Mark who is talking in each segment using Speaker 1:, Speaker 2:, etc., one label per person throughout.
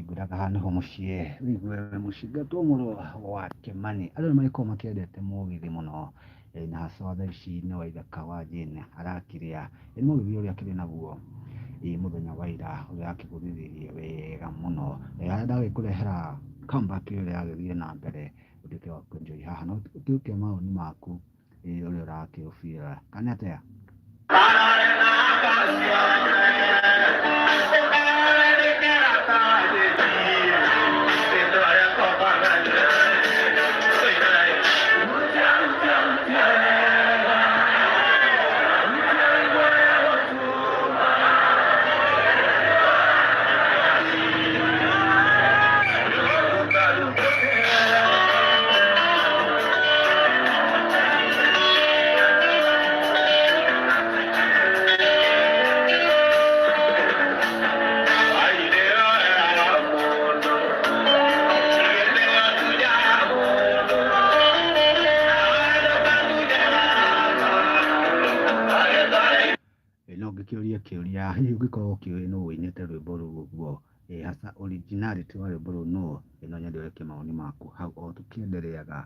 Speaker 1: Ngwĩraga haha nĩho mũciĩ, wĩigue mũciĩ ngetwo mũrũ wa Kĩmani. Andũ nĩ magĩkoragwo makĩendete mũgithi mũno, na haswa thaa ici nĩ Waithaka wa Jane arakĩrĩa. Nĩ mũgithi ũrĩa akĩrĩ naguo mũthenya wa ira ũrĩa akĩgũthithirie wega mũno. Harĩa ndagĩkũrehera comeback ĩrĩa ĩragĩthiĩ na mbere ũtuĩke wa kũ enjoy haha. No ũtuĩke mawoni maku ũrĩa ũrakĩ feel kana atĩa? No ngĩkĩũrie kĩũria, hihi ũngĩkorwo ũkĩũĩ nũ ũinĩte rwĩmbo rũu ũguo, hasa originality wa rwĩmbo rũu nũ? No nyende ũrekie mawoni maku hau o tũkĩendereaga.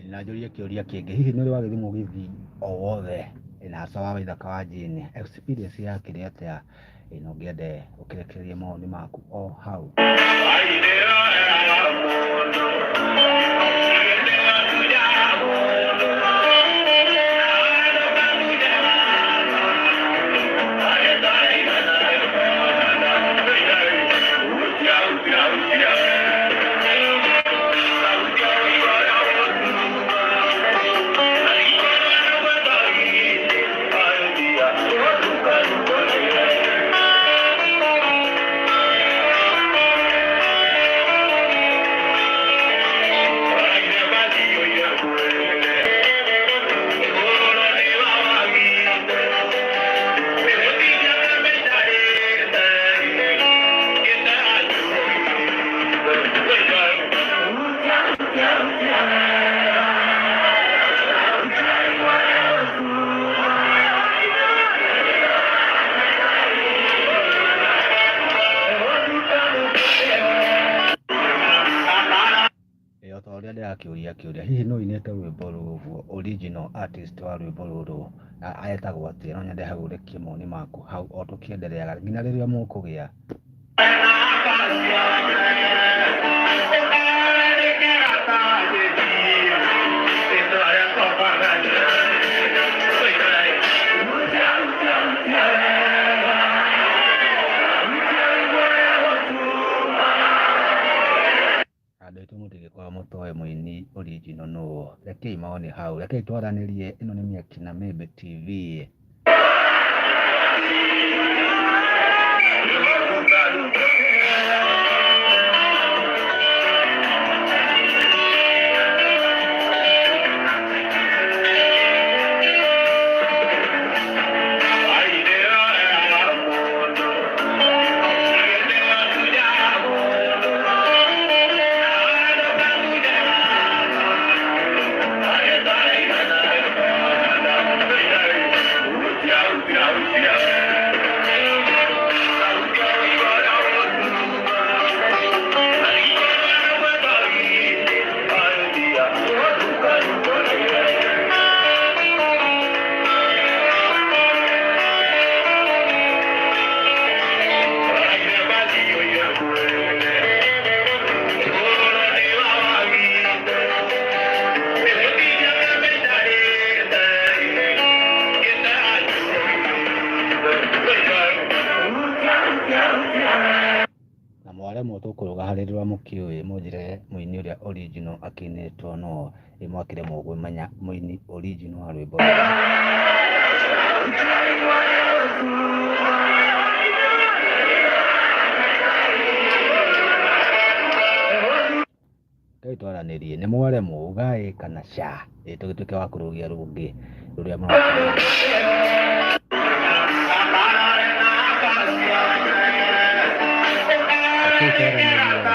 Speaker 1: Na njũrie kĩũria kĩngĩ, hihi nĩ ũrĩ wagĩthiĩ mũgithi o wothe na hasa wa Waithaka wa Jane, experience yakĩrĩ atĩa? No ngĩende ũkĩrekererie mawoni maku o hau. O ta ũrĩa ndĩrakĩũria kĩũria, hihi nũ ũinĩte rwĩmbo rũrũ ũguo, original artist wa rwĩmbo rũrũ etagwo atĩa? No nyende hau ũrekie mawoni maku hau o tũkĩendereaga nginya rĩrĩa mũkũgĩa. Andũ aitũ mũtingĩkorwo mũtoĩ mũini original nũ, rekei mawoni hau, rekei twaranĩrie, ĩno nĩ Mĩaki na Mĩmbi TV. Tũkũrũga harĩ rũrĩa mũkĩũĩ, mũnjĩre mũini ũrĩa original akĩinĩtwo no mwakĩremwo kũmenya mũini original wa rwĩmbo rũrũ. Rekei twaranĩrie, nĩ mwaremwo ugai kana ca, tũgĩtuĩke wa kũrũgia rũngĩ rũrĩa mũrakĩmenya. Rekei twaranĩrie.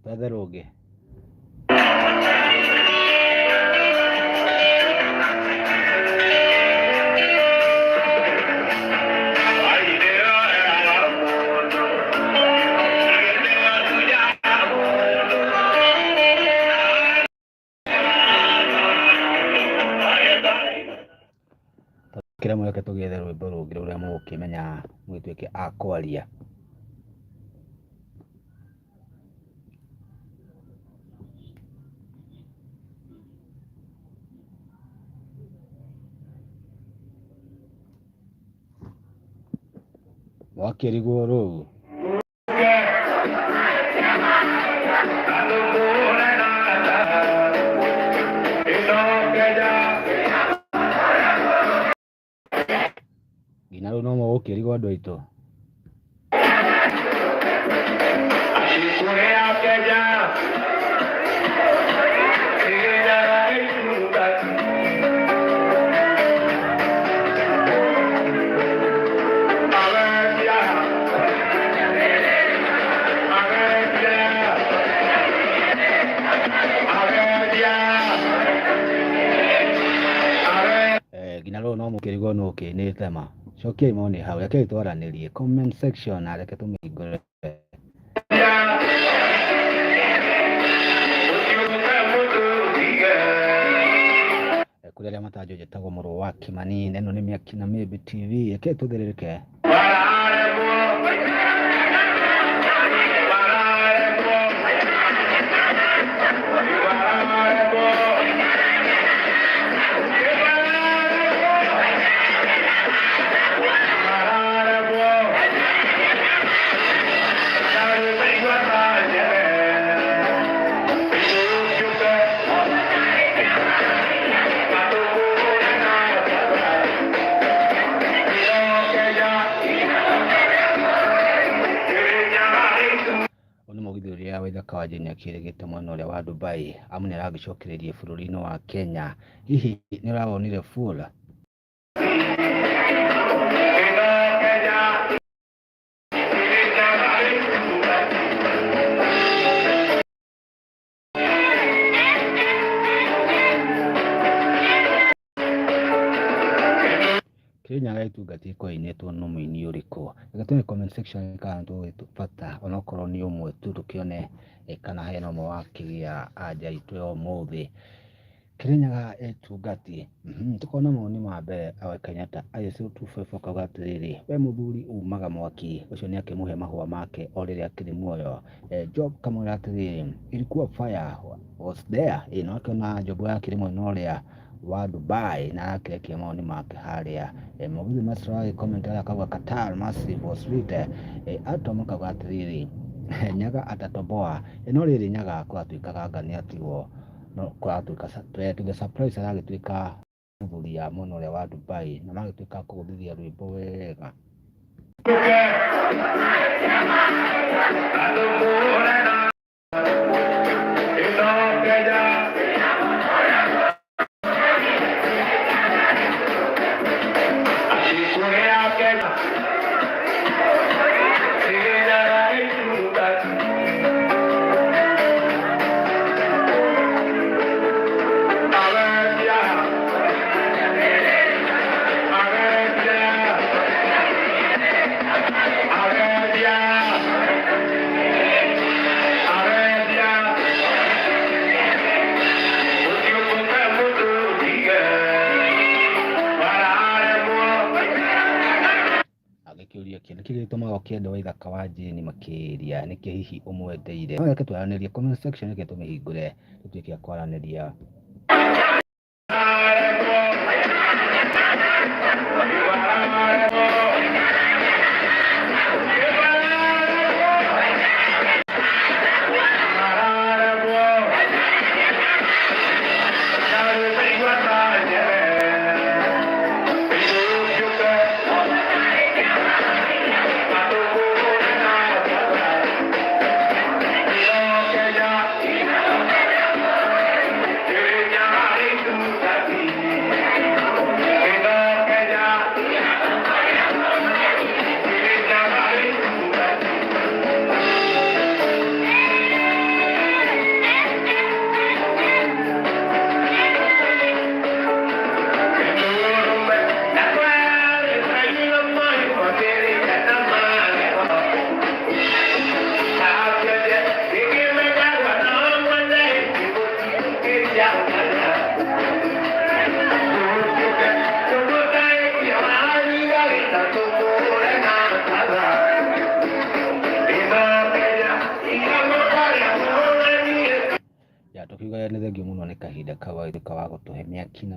Speaker 1: Twethe rũngĩ. Kĩremwo reke tũgĩethe rwĩmbo rũngĩ rũrĩa mũgũkĩmenya mũgĩtuĩke a kwaria. Mwakĩrigwo rũu. Nginya rĩu no mũgũkĩrigwo andũ aitũ. Nginya rĩu no mũkĩrigwo nũ ũkĩinĩte ma. Cokiai mawoni hau, rekei twaranĩrie comment section na reke tũmĩhingũre. Kũrĩ arĩa matanjũĩ njĩtagwo mũrũ wa Kĩmani na ĩno nĩ Mĩaki na Mĩmbi TV. Rekei tũthĩrĩrĩke. Ũyũ nĩ mũgithi ũrĩa Waithaka wa Jane akĩrĩgĩte mwena ũrĩa wa Dubai amu nĩ aragĩcokereirie bũrũri-inĩ wa Kenya. Hihi nĩ ũrawonire full? Kĩrĩnyaga Gĩtungati ĩkoinĩtwo nĩ mũini ũrĩkũ? Reke tuone comment section kana tũgũgĩbata onokorwo nĩ ũmwe tu tũkĩone kana hena ũmwe wakĩgĩa anja itũ ya ũmũthĩ. Kĩrĩnyaga Gĩtungati, tũkona mawoni ma mbere awe Kenyatta ISO 254 akauga atĩrĩrĩ, we mũthuri umaga mwaki, ũcio nĩ akĩmũhe mahũa make o rĩrĩa akĩrĩ muoyo. Job kamwĩra atĩrĩrĩ, ilikuwa fire was there. Ĩ no akĩona Job akĩrĩ mwena ũrĩa wa Dubai na arakĩrekia mawoni make harĩa. Mũgithi Maestro agĩcomment harĩa akauga Qatar massive was lit. Atom akauga atĩrĩrĩ, Nyaga atatoboa. No rĩrĩ Nyaga kũratuĩkaga anga nĩ atigwo, no kũratuĩka to the surprise aragĩtuĩka mũthuri ya mwena ũrĩa wa Dubai na magĩtuĩka a kũgũthithia rwĩmbo wega. Ũkĩenda Waithaka wa Jane makĩria, nĩkĩ hihi ũmwendeire? No reke twaranĩrie comment section, reke tũmĩhingũre tũtuĩke a kwaranĩria. Ya tũkiuga nĩ thengiũ mũno nĩ kahinda kau wagĩtuĩka wa gũtũhe mĩaki na